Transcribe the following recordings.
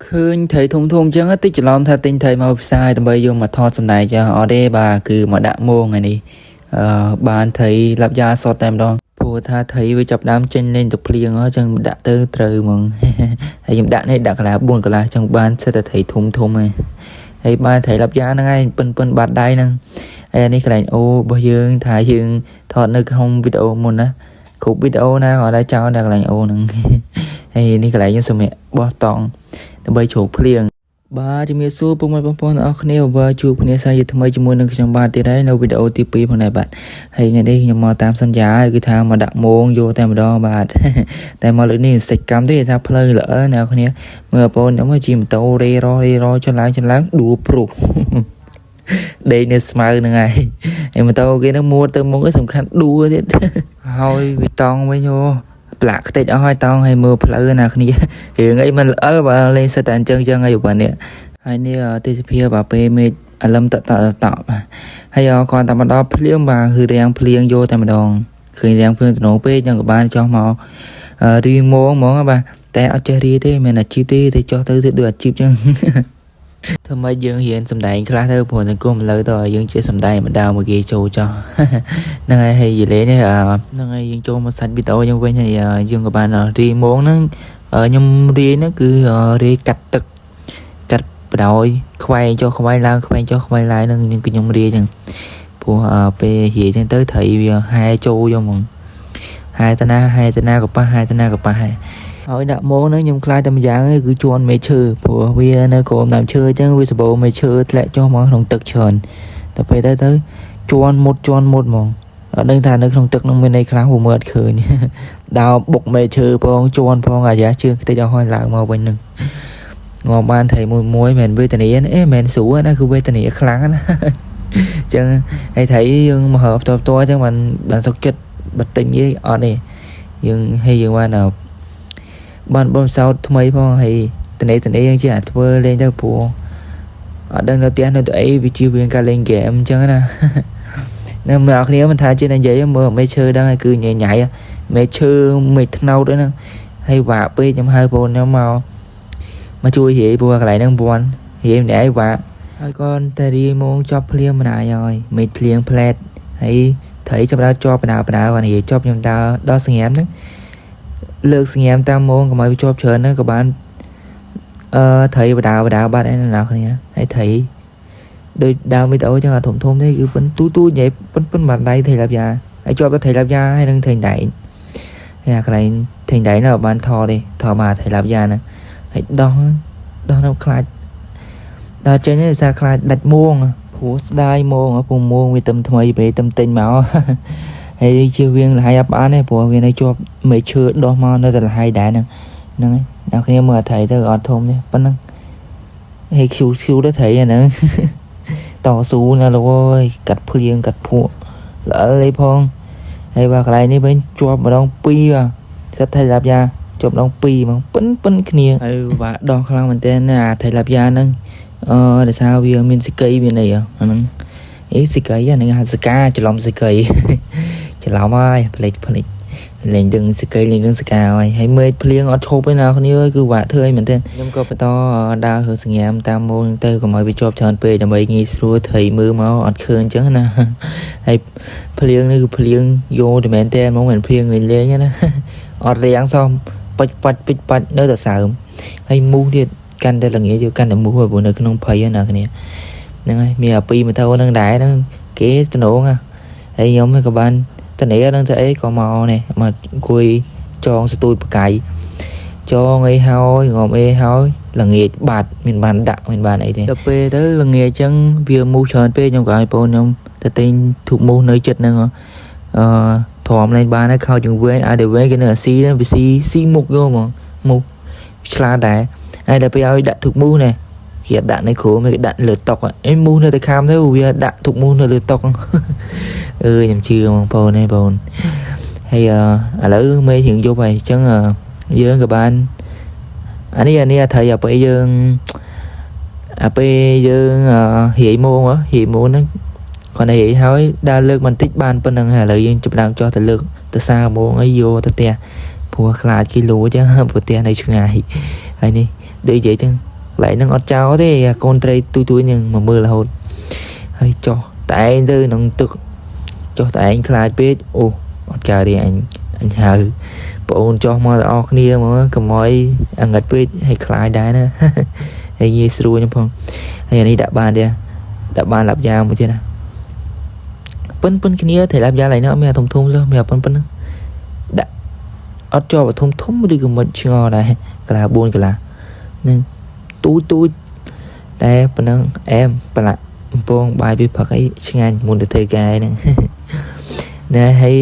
ឃើញត្រីធំធំអញ្ចឹងតិចច្រឡំថាទិញត្រីមកផ្សាយដើម្បីយកមកថតសម្ដែងចឹងអត់ទេបាទគឺមកដាក់មងថ្ងៃនេះអឺបានត្រីឡាប់យ៉ាសតតែម្ដងព្រោះថាត្រីវាចាប់ដើមចេញលេងទៅភ្លៀងអញ្ចឹងដាក់ទៅត្រូវហ្មង ហើយខ្ញុំដាក់នេះដាក់កន្លះ4កន្លះចឹងបានសិតតែត្រីធំធំហ្នឹងហើយបានត្រីឡាប់យ៉ាហ្នឹងឯងប៉ិនប៉ិនបាត់ដៃហ្នឹងហើយអានេះកន្លែងអូរបស់យើងថាយើងថតនៅក្នុងវីដេអូមុនណាគ្រប់វីដេអូណាក៏ដែរចោលតែកន្លែងអូហ្នឹង ហើយនេះកន្លែងខ្ញុំសម្រាប់បោះតង់ដើម្បីជ្រោកភ្លៀងបាទជំរាបសួរពុកម៉ែបងប្អូនទាំងអស់គ្នាបើជួបគ្នាសាជាថ្មីជាមួយនឹងខ្ញុំបាទទៀតហើយនៅវីដេអូទី2ផងដែរបាទហើយថ្ងៃនេះខ្ញុំមកតាមសន្យាហើយគឺថាមកដាក់មងយកតែម្ដងបាទ តែមកលើកនេះសិចកម្មទេថាផ្លូវល្អអ្នកគ្នាមើលបងប្អូនខ្ញុំជិះម៉ូតូរេររេរចឡើងចឡើងដួលព្រុស ដេកនៅស្មៅហ្នឹងហើយហើយម៉ូតូគេនឹងមួទៅមុខឯងសំខាន់ដួលទៀត ហើយវាតង់វិញអូប្រឡាក់ខ្ទេចអស់ហើយតង់ហើយមើលផ្លូវណាគ្នារឿងអីមិនល្អបើលេងសិតតែអញ្ចឹងចឹងហើយបាទនេះហើយនេះទេសភាពបាទពេលមេឃអាលឹមតតតតហើយគាត់តែមកដល់ភ្លាមបាទគឺរាំងភ្លៀងយកតែម្ដងឃើញរាំងភ្លៀងតំណងពេកចឹងក៏បានចោះមករីមងហ្មងបាទតែអត់ចេះរីទេមិនអាជីពទេតែចោះទៅទៅដូចអាជីពចឹង ធ្វើម៉េចយើងរៀនសម្ដែងខ្លះទៅព្រោះសង្គមឥឡូវតើយើងជាសម្ដែងម្ដងមកគេចូលចោះ ហ្នឹងហើយហើយនិយាយលេងនេះហ្នឹងហើយយើងចូលមកសាច់វីដេអូយើងវិញហើយយើងក៏បានរីមងហ្នឹងខ្ញុំរាយហ្នឹងគឺរាយកាត់ទឹកកាត់បដោយខ្វែងចុះខ្វែងឡើងខ្វែងចុះខ្វែងឡើងហ្នឹងគឺខ្ញុំរាយចឹងព្រោះពេលរាយចឹងទៅត្រីវាហែចូលយកហ្មងហែតាណាហែតាណាក៏ប៉ះហែតាណាក៏ប៉ះដែរហើយដាក់មងហ្នឹងខ្ញុំខ្លាចតែម្យ៉ាងឯងគឺជន់មេឈើព្រោះវានៅក្រោមដើមឈើអញ្ចឹងវាសម្បូរមេឈើធ្លាក់ចុះមកក្នុងទឹកច្រើនតែពេលទៅទៅជន់មុតជន់មុតហ្មងអត់ដឹងថានៅក្នុងទឹកនឹងមានអីខ្លះព្រោះមើលអត់ឃើញ ដើរបុកមេឈើផងជន់ផងអាយ៉ាជើងខ្ទេចអស់ហើយឡើងមកវិញនឹងងំបានត្រីមួយមួយមិនវេទនាអេមិនស្រួលណាគឺវេទនាខ្លាំងណា អញ្ចឹងហើយត្រីយើងមកហើផ្ទាល់ផ្ទាល់អញ្ចឹងបានបានសុខចិត្តបើទិញទេអត់ទេយើងហើយយើងបានបានបំសោតថ្មីផងហើយតនេតនេយើងជាអាធ្វើលេងទៅព្រោះអត់ដឹងនៅផ្ទះនៅទៅអីវាជាវាការលេងហ្គេមអញ្ចឹងណា នៅមើលអ្នកគ្នាមិនថាជានិយាយមើលមេឈើដឹងហើយគឺញ៉ៃញ៉ៃមេឈើមេថ្នោតហ្នឹងហើយវាក់ពេកខ្ញុំហៅបងខ្ញុំមកមកជួយរាយព្រោះកន្លែងហ្នឹងវាន់រាយម្នាក់ឯងវាក់ហើយគាត់តែរាយម៉ោងចប់ភ្លាមម្ដាយហើយមេឃភ្លៀងផ្លែតហើយត្រីចាប់ដើមជាប់បដាបដាគាត់រាយចប់ខ្ញុំដើរដល់សង្រាមហ្នឹងលើកសង្រាមតាមម៉ោងកុំឲ្យវាជាប់ច្រើនហ្នឹងក៏បានអឺត្រីបដាបដាបាត់ឯណាអ្នកគ្នាហើយត្រី ដូចដើមវីដេអូចឹងអត់ធំធំទេគឺប៉ុនទូទូនិយាយប៉ុនប៉ុនបាត់ដៃត្រីឡាប់យ៉ាហើយជាប់ទៅត្រីឡាប់យ៉ាហើយនឹងត្រីដែងហើយអាកន្លែងត្រីដែងនោះអត់បានថតទេថតមកត្រីឡាប់យ៉ាហ្នឹងហើយដោះដោះនៅខ្លាចដល់ចេញទេសារខ្លាចដាច់មួងព្រោះស្ដាយមួងពងមួងវាទឹមថ្មីពេលទឹមទិញមក ហើយជៀសវាងលហើយអត់បានទេព្រោះវានៅជាប់មេឈើដោះមកនៅតែលហើយដែរហ្នឹងហ្នឹងហើយអ្នកគ្នាមើលអត្រីទៅអត់ធំទេប៉ុណ្ណឹងហើយខ្ជូខ្ជូទៅត្រីអាហ្នឹង តស៊ូណាលោកអើយកាត់ភ្លៀងកាត់ភក់ល្អិលអីផងហើយបាទកន្លែងនេះវិញជាប់ម្ដងពីរបាទសិតថៃឡាប់យ៉ាជាប់ម្ដងពីរហ្មងប៉ិនប៉ិនគ្នាហើយបាទដោះខ្លាំងមែនទែនណាអាថៃឡាប់យ៉ាហ្នឹងអឺដោយសារវាមានសិកីមានអីអាហ្នឹងអេសិកីអាហ្នឹងហៅសកាច្រឡំសិកី ច្រឡំហើយផ្លេចផ្លេចលេងដឹងសកីលេងដឹងសកាហើយហើយមេឃភ្លៀងអត់ឈប់ទេណាគ្នាអើយគឺវាក់ធ្វើអីមែនទែនខ្ញុំក៏បន្តដើររើសង្រាមតាមមូលទៅកុំឲ្យវាជាប់ច្រើនពេកដើម្បីងាយស្រួលត្រីមើលមកអត់ឃើញអញ្ចឹងណា ហើយភ្លៀងនេះគឺភ្លៀងយកតែមែនទេហ្មងមិនភ្លៀងលេងលេងណា អត់រាំងសោះបាច់បាច់ពេចបាច់នៅតែសើមហើយមូសទៀតកាន់តែល្ងាចយកកាន់តែមូសហើយព្រោះនៅក្នុងព្រៃណាគ្នាហ្នឹងហើយមានអាពីរម៉ូតូហ្នឹងដែរហ្នឹងគេតំណងហើយខ្ញុំក៏បានតនីហ្នឹងទៅអីក៏មកនេះមកអង្គុយចងស្ទូចបកាយចងអីហើយងំអីហើយល្ងាចបាត់មានបានដាក់មានបានអីទេដល់ពេលទៅល្ងាចចឹងវាមូសច្រើនពេកខ្ញុំក៏ឲ្យបងខ្ញុំទៅទិញធូបមូសនៅចិត្តហ្នឹងអឺទ្រាំលេងបានហើយខោជើងវែងឲ្យតែវែងគេនៅអាស៊ីហ្នឹងវាស៊ីស៊ីមុខយកហ្មងមូសឆ្លាតដែរហើយដល់ពេលឲ្យដាក់ធូបមូសនេះគេដាក់នៅគ្រូគេដាក់លើតុអីមូសនៅតែខាមទៅវាដាក់ធូបមូសនៅលើតុ អើយខ្ញុំជឿបងប្អូនឯងបងហើយឥឡូវមេរៀងយប់ហើយអញ្ចឹងយើងក៏បានអានេះអានេះអាត្រីអាពេលយើងអាពេលយើងរាយម៉ោងរាយម៉ោងហ្នឹងគាត់តែរាយហើយដើរលើកបន្តិចបានប៉ុណ្្នឹងហើយឥឡូវយើងចាប់ដើមចោះទៅលើកទៅសាម៉ោងអីយកទៅផ្ទះព្រោះខ្លាចគេលួចចឹងព្រោះផ្ទះនៅឆ្ងាយហើយនេះដូចនិយាយចឹង កន្លែងហ្នឹងអត់ចោលទេអាកូនត្រីទូទួយហ្នឹងមកមើលរហូតហើយចុះតែឯងទៅក្នុងទឹកចុះតែឯងខ្លាចពេកអូអត់កើតទេអញអញហៅប្អូនចុះមកទាំងអស់គ្នាមកកុំឲ្យអង្កត់ពេកហើយខ្លាចដែរណា ហើយងាយស្រួលខ្ញុំផងហើយអានេះដាក់បានទេដាក់បានឡាប់យ៉ាមួយទៀតណាប៉ិនប៉ិនគ្នាត្រីឡាប់យ៉ាឡើយនោះអត់មានអាធំធំសោះមានអាប៉ុនប៉ុណ្ណឹងដាក់អត់ជាប់អាធំធំឬក៏មិនឆ្ងល់ដែរកន្លះ4កន្លះនឹងទូចទូចតែប៉ុណ្ណឹងអែមប្រឡាក់កំពងបាយពីផឹកអីឆ្ងាញ់មុនទៅធ្វើការហ្នឹង ណែហើយ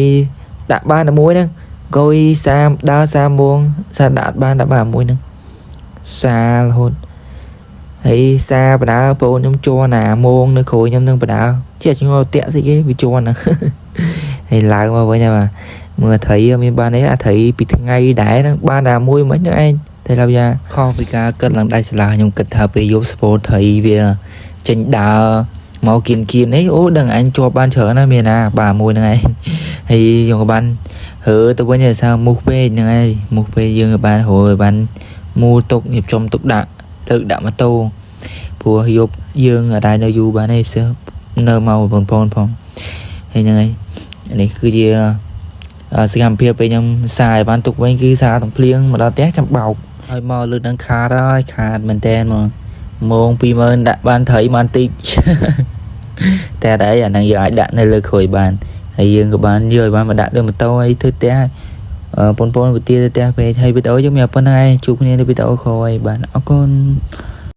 ដាក់បានតែមួយហ្នឹងអង្គុយសាមដើរសាមងសាដាក់អត់បានដាក់បានមួយហ្នឹងសារហូតហើយសាបដាបងខ្ញុំជ័រណាមងនៅក្រោយខ្ញុំនឹងបដាជាឆ្ងល់តាក់ស្អីគេវាជ័រហ្នឹង ហើយឡើងមកវិញហើយបាទមើលត្រីមានបានអីអាត្រីពីថ្ងៃដែរហ្នឹងបានតែមួយមិញហ្នឹងឯងតែឡាយ៉ាខុសពីការគិតឡើងដៃសាឡាខ្ញុំគិតថាពេលយប់ស្ពោត្រីវាចេញដើរមកគៀនគៀនអីអូដឹងអញជាប់បានច្រើនណាស់មានណាបាទមួយហ្នឹងឯងហើយយើងក៏បានរើទៅវិញដោយសារមូសពេកហ្នឹងឯងមូសពេកយើងក៏បានរើឲ្យបានមូលទុករៀបចំទុកដាក់លើកដាក់ម៉ូតូព្រោះយប់យើងអត់ដែរនៅយូរបានទេសើនៅមកបងប្អូនផងហើយហ្នឹងឯងនេះគឺជាសកម្មភាពពេលខ្ញុំសាយបានទុកវិញគឺសាទាំងភ្លៀងមកដល់ផ្ទះចាំបោកហើយមកលើកនឹងខាតហើយខាតមែនតែនហ្មងម៉ោង20000ដាក់បានត្រីបានតិច តែអត់អីអាហ្នឹងយើងអាចដាក់នៅលើក្រួយបានហើយយើងក៏បានយកឲ្យបានមកដាក់លើម៉ូតូអីធ្វើផ្ទះអឺបងប្អូនវិទាទៅផ្ទះពេកហើយវីដេអូយើងមានប៉ុណ្្នឹងឯងជួបគ្នានៅវីដេអូក្រោយបាទអរគុណ។